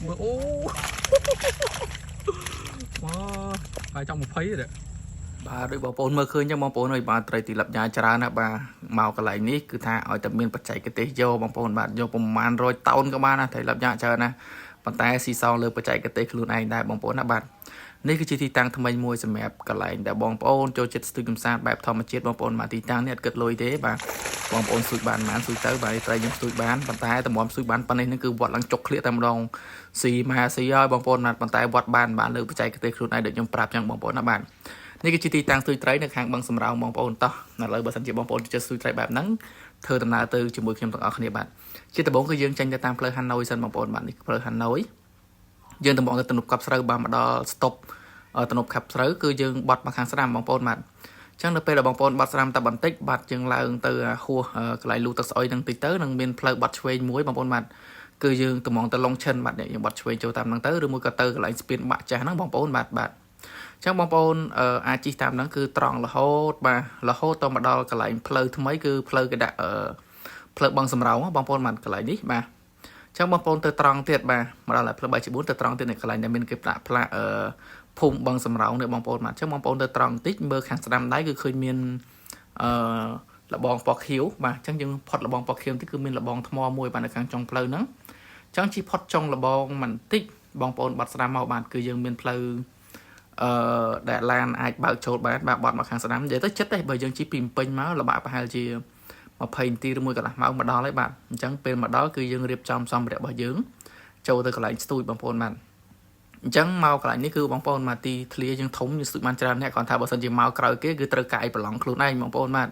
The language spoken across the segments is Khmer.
មើលអូមកហើយចង់20ទេ បាទដូចបងប្អូនមើលឃើញចឹងបងប្អូនអើយបាទត្រីទីឡាប់យ៉ាច្រើនណាស់បាទមកកន្លែងនេះគឺថាឲ្យតែមានបច្ចេកទេសយកបងប្អូនបាទយកប្រមាណ100តោនក៏បានណាត្រីឡាប់យ៉ាច្រើនណាស់ប៉ុន្តែស៊ីសងលើបច្ចេកទេសខ្លួនឯងដែរបងប្អូនណាបាទនេះគឺជាទីតាំងថ្មីមួយសម្រាប់កន្លែងដែលបងប្អូនចូលចិត្តស្ទូចកម្សាន្តបែបធម្មជាតិបងប្អូនបាទទីតាំងនេះអត់គិតលុយទេបាទបងប្អូនស្ទូចបានប៉ុន្មានស្ទូចទៅបាទត្រីខ្ញុំស្ទូចបានប៉ុន្តែតម្រាំស្ទូចបានប៉ុណ្នេះនឹងគឺវត្តឡើងចុកក្លៀកតែម្ដងស៊ីមហាស៊ីហើយបងប្អូនបាទប៉ុន្តែវត្តបានបានលើបច្ចេកទេសខ្លួនឯងដូចខ្ញុំប្រាប់ចឹងបងប្អូនណាបាទ នេះគឺជាទីតាំងស្ទូចត្រីនៅខាងបឹងសំរោងបងប្អូនតោះឥឡូវបើសិនជាបងប្អូនចូលចិត្តស្ទូចត្រីបែបហ្នឹងធ្វើដំណើរទៅជាមួយខ្ញុំទាំងអស់គ្នាបាទជាដំបូងគឺយើងចេញទៅតាមផ្លូវហាណូយសិនបងប្អូនបាទនេះផ្លូវហាណូយយើងដំបងទៅទំនប់កប់ស្រូវបាទមកដល់ stop ទំនប់ខាប់ស្រូវគឺយើងបត់មកខាងស្ដាំបងប្អូនបាទអញ្ចឹងនៅពេលដែលបងប្អូនបត់ស្ដាំតែបន្តិចបាទយើងឡើងទៅហួសកន្លែងលូទឹកស្អុយហ្នឹងតិចទៅនឹងមានផ្លូវបត់ឆ្វេងមួយបងប្អូនបាទគឺយើងតំងទៅឡុងឈិនបាទនេះយើងបត់ឆ្វេងចូលតាមហ្នឹងទៅឬមួយក៏ទៅកន្លែងស្ពានបាក់ចាស់ហ្នឹងបងប្អូនបាទបាទ ចឹងបងប្អូនអាចជិះតាមហ្នឹងគឺត្រង់រហូតបាទរហូតទៅមកដល់កន្លែងផ្លូវថ្មីគឺផ្លូវគេដាក់ផ្លូវបឹងសំរោងបងប្អូនបាទកន្លែងនេះបាទចឹងបងប្អូនទៅត្រង់ទៀតបាទមកដល់ផ្លូវ3ជា4ទៅត្រង់ទៀតនៅកន្លែងដែលមានគេដាក់ផ្លាកភូមិបឹងសំរោងនេះបងប្អូនបាទចឹងបងប្អូនទៅត្រង់បន្តិចមើលខាងស្ដាំដៃគឺឃើញមានអឺលបងពណ៌ខៀវបាទចឹងយើងផុតលបងពណ៌ខៀវតិចគឺមានលបងថ្មមួយបាទនៅខាងចុងផ្លូវហ្នឹងចឹងជិះផុតចុងលបងបន្តិចបងប្អូនបាត់ស្ដាំមកបាទគឺយើងមានផ្លូវ អឺដែលឡានអាចបើកចូលបានបាទបត់មកខាងស្ដាំនិយាយទៅចិត្តទេបើយើងជិះពីភ្នំពេញមកលំបាកប្រហែលជា20នាទីឬមួយកន្លះម៉ោងមកដល់ហើយបាទអញ្ចឹងពេលមកដល់គឺយើងរៀបចំសម្ភារៈរបស់យើងចូលទៅកន្លែងស្ទូចបងប្អូនបាទអញ្ចឹងមកកន្លែងនេះគឺបងប្អូនមកទីធ្លាយើងធំយើងស្ទូចបានច្រើនអ្នកគ្រាន់ថាបើសិនជាមកក្រោយគេគឺត្រូវកាយប្រឡងខ្លួនឯងបងប្អូនបាទអ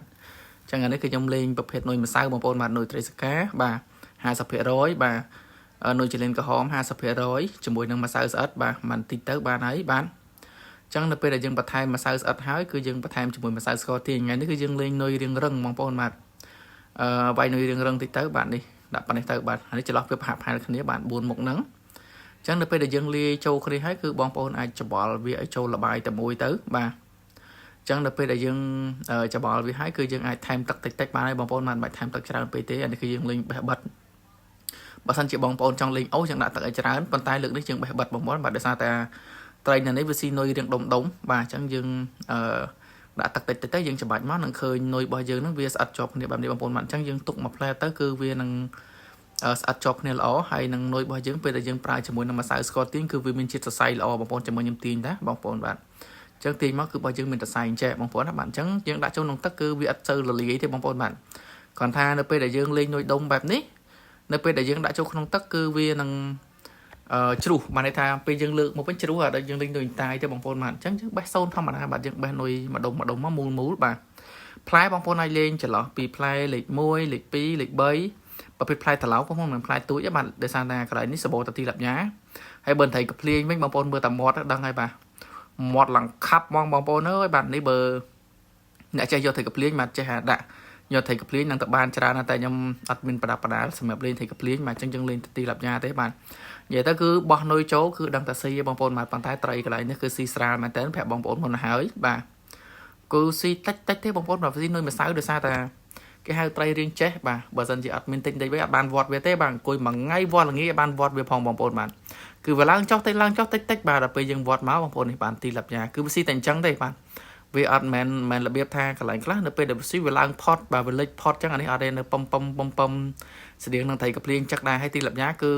ញ្ចឹងអានេះគឺខ្ញុំលេងប្រភេទនុយម្សៅបងប្អូនបាទនុយត្រីសកាបាទ50%បាទនុយចលិនក្រហម50%ជាមួយនឹងម្សៅស្អិតបាទមិនតិចទៅបានហើយបាទ ចឹងនៅពេលដែលយើងបន្ថែមម្សៅស្អិតហើយគឺយើងបន្ថែមជាមួយម្សៅស្ករទាញថ្ងៃនេះគឺយើងលេងនុយរៀងរឹងបងប្អូនបាទអឺវាយនុយរៀងរឹងតិចទៅបាទនេះដាក់ប៉ុណ្ណេះទៅបាទអានេះចន្លោះវាប្រហាក់ប្រហែលគ្នាបាទ4មុខហ្នឹងចឹងនៅពេលដែលយើងលាយចូលគ្នាហើយគឺបងប្អូនអាចច្បល់វាឲ្យចូលលបាយតែមួយទៅបាទចឹងនៅពេលដែលយើងច្បល់វាហើយគឺយើងអាចថែមទឹកតិចតិចបានហើយបងប្អូនមិនបាច់ថែមទឹកច្រើនពេកទេអានេះគឺយើងលេងបេះបិទបើសិនជាបងប្អូនចង់លេងអូសយើងដាក់ទឹកឲ្យច្រើនប៉ុន្តែលើកនេះយើងបេះបិទបងប្អូនបាទដោយសារតែ ត្រីនៅនេះវាស៊ីនុយរៀងដុំដុំបាទអញ្ចឹងយើងអឺដាក់ទឹកតិចតិចទៅយើងច្បាច់មកនឹងឃើញនុយរបស់យើងនឹងវាស្អិតជាប់គ្នាបែបនេះបងប្អូនបាទអញ្ចឹងយើងទុកមួយផ្លែទៅគឺវានឹងស្អិតជាប់គ្នាល្អហើយនឹងនុយរបស់យើងពេលដែលយើងប្រើជាមួយនឹងម្សៅស្ករទាញគឺវាមានជាតិសរសៃល្អបងប្អូនជាមួយខ្ញុំទាញតាបងប្អូនបាទអញ្ចឹងទាញមកគឺរបស់យើងមានសរសៃអញ្ចេះបងប្អូនណាបាទអញ្ចឹងយើងដាក់ចូលក្នុងទឹកគឺវាអត់សូវរលាយទេបងប្អូនបាទគ្រាន់ថានៅពេលដែលយើងលេងនុយដុំបែបនេះនៅពេលដែលយើងដាក់ចូលក្នុងទឹកគឺវានឹង អឺជ្រុះបានន័យថាពេលយើងលើកមកវិញជ្រុះអត់ដល់យើងលេងនុយតាយទេបងប្អូនបាទអញ្ចឹងយើងបេះសូនធម្មតាបាទយើងបេះនុយម្ដុំម្ដុំមកមូលមូលបាទផ្លែបងប្អូនអាចលេងចន្លោះពីផ្លែលេខ1លេខ2លេខ3ប្រភេទផ្លែត្រឡោកបងប្អូនមិនផ្លែទូចទេបាទដោយសារតែកន្លែងនេះសបោតទីឡាប់ញ៉ាហើយបើត្រីកភ្លៀងវិញបងប្អូនមើលតែមាត់ដឹងហើយបាទមាត់ឡើងខាប់ហ្មងបងប្អូនអើយបាទនេះបើអ្នកចេះយកត្រីកភ្លៀងបាទចេះដាក់យកត្រីកភ្លៀងនឹងទៅបានច្រើនណាស់តែខ្ញុំអត់មានប្រដាប់ប្រដាលសម្រាប់លេងត្រីកភ្លៀងបាទអញ្ចឹងយើងលេងទីឡាប់ញ៉ាទេបាទ និយាយទៅគឺបោះនុយចូលគឺដឹងតែស៊ីបងប្អូនបាទប៉ុន្តែត្រីកន្លែងនេះគឺស៊ីស្រាលមែនតើប្រាប់បងប្អូនមុនហើយបាទគឺស៊ីតិចតិចទេបងប្អូនបាទស៊ីនុយម្សៅដោយសារតែគេហៅត្រីរៀងចេះបាទបើសិនជាអត់មានតិចតិចវិញអត់បានវត្តវាទេបាទអង្គុយមួយថ្ងៃវត្តល្ងាចបានវត្តវាផងបងប្អូនបាទគឺវាឡើងចុះតិចឡើងចុះតិចតិចបាទដល់ពេលយើងវត្តមកបងប្អូននេះបានទីឡាប់ញ៉ាគឺវាស៊ីតែអញ្ចឹងទេបាទវាអត់មែនមែនរបៀបថាកន្លែងខ្លះនៅពេលដែលវាស៊ីវាឡើងផុតបាទវាលិចផុតចឹងអានេះអត់ទេនៅប៉ុមប៉ុមប៉ុមប៉ុមស្តៀងនឹងត្រីកាភ្លៀងចឹកដែរហើយទីឡាប់ញ៉ាគឺ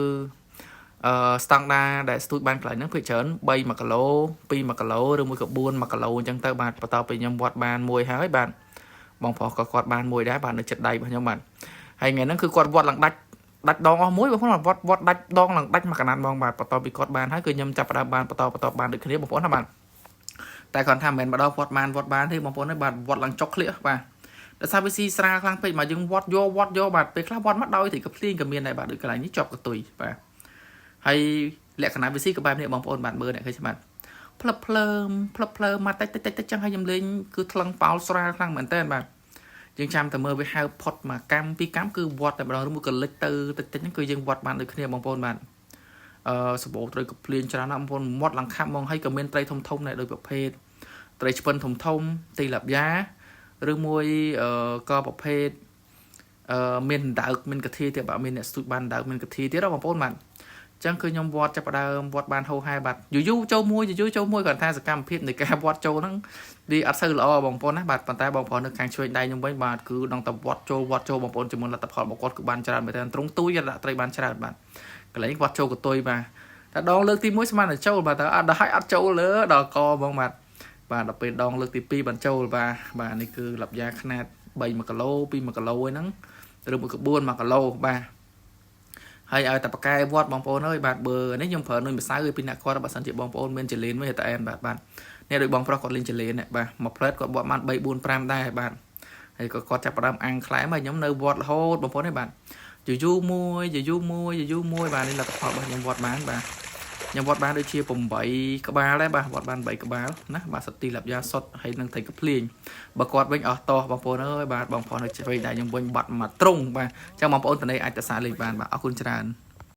អឺស្តង់ដាដែលស្ទូចបានកន្លែងហ្នឹងភាគច្រើន3 1គីឡូ2 1គីឡូឬមួយក៏4 1គីឡូអញ្ចឹងទៅបាទបន្ទាប់ពីខ្ញុំវត្តបានមួយហើយបាទបងប្រុសក៏គាត់បានមួយដែរបាទនៅចិត្តដៃរបស់ខ្ញុំបាទហើយថ្ងៃហ្នឹងគឺគាត់វត្តឡើងដាច់ដាច់ដងអស់មួយបងប្អូនវត្តវត្តដាច់ដងឡើងដាច់មួយកណាត់បងបាទបន្ទាប់ពីគាត់បានហើយគឺខ្ញុំចាប់ផ្ដើមបានបន្តបន្តបានដូចគ្នាបងប្អូនណាបាទតែគាត់ថាមិនមែនមកដល់វត្តបានវត្តបានទេបងប្អូនទេបាទវត្តឡើងចុកក្លៀកបាទដោយសារវាស៊ីស្រាលខ្លាំងពេកមកយើងវត្តយកវត្តយកបាទពេលខ្លះវត្តមកដោយទីកភ្លៀងក៏មានដែរបាទដូចកន្លែងនេះជាប់កតុយបាទ ហើយលក្ខណៈវិស៊ីក៏បែបនេះបងប្អូនបាទមើលអ្នកឃើញច្បាស់ផ្លឹបភ្លើមផ្លឹបភ្លើមមកតិចតិចតិចតិចចឹងហើយខ្ញុំលេងគឺថ្លឹងប៉ោលស្រាលខ្លាំងមែនតើបាទយើងចាំតែមើលវាហៅផុតមកកម្មពីរកម្មគឺវត្តតែម្ដងឬមួយក៏លិចទៅតិចតិចហ្នឹងគឺយើងវត្តបានដូចគ្នាបងប្អូនបាទអឺសបោត្រីកភ្លៀងច្រើនណាស់បងប្អូនមាត់ឡើងខាប់ហ្មងហើយក៏មានត្រីធំធំដែរដូចប្រភេទត្រីឆ្ពិនធំធំទីឡាប់យ៉ាឬមួយអឺក៏ប្រភេទអឺមានដើកមានកធាទៀតបាទមានអ្នកស្ទូចបានដើកមានកធាទៀតបងប្អូនបាទ ចឹងគឺខ្ញុំវត្តចាប់ផ្ដើមវត្តបានហូរហែបាទយូរយូរចូលមួយយូរយូរចូលមួយគាត់ថាសកម្មភាពនៃការវត្តចូលហ្នឹងវាអត់សូវល្អបងប្អូនណាបាទប៉ុន្តែបងប្អូននៅខាងឆ្វេងដៃខ្ញុំវិញបាទគឺដល់តែវត្តចូលវត្តចូលបងប្អូនជាមួយលទ្ធផលរបស់គាត់គឺបានច្រើនមែនទែនត្រង់ទូយដាក់ត្រីបានច្រើនបាទកន្លែងវត្តចូលកតុយបាទតែដងលើកទី1ស្មានតែចូលបាទតែអត់ដល់ឲ្យអត់ចូលលើដល់កហ្មងបាទបាទដល់ពេលដងលើកទី2បានចូលបាទបាទនេះគឺលបយ៉ាខ្នាត3 1គីឡូ2 1គីឡូហ្នឹងឬមួយក៏4 1គីឡូបាទហើយឲ្យតែប៉កែវត្តបងប្អូនអើយបាទបើនេះខ្ញុំប្រើនុយម្សៅពីអ្នកគាត់បើសិនជាបងប្អូនមានចលេនវិញតែអែមបាទបាទនេះដូចបងប្រុសគាត់លេងចលេនបាទមួយផ្លែតគាត់បត់បាន3 4 5ដែរបាទហើយក៏គាត់ចាប់ផ្ដើមអាំងខ្លែមហើយខ្ញុំនៅវត្តរហូតបងប្អូនទេបាទយូរយូរមួយយូរយូរមួយយូរយូរមួយបាទនេះលទ្ធផលរបស់ខ្ញុំវត្តបានបាទខ្ញុំវត្តបានដូចជា8ក្បាលដែរបាទវត្តបាន8ក្បាលណាបាទសទីលាប់យ៉ាសុតហើយនឹងត្រីកភ្លៀងបើគាត់វិញអស់តោះបងប្អូនអើយបាទបងប្អូននៅឆ្វេងដែរខ្ញុំវិញបាត់មកត្រង់បាទអញ្ចឹងបងប្អូនតនេះអាចទៅសាកលេងបានបាទអរគុណច្រើន។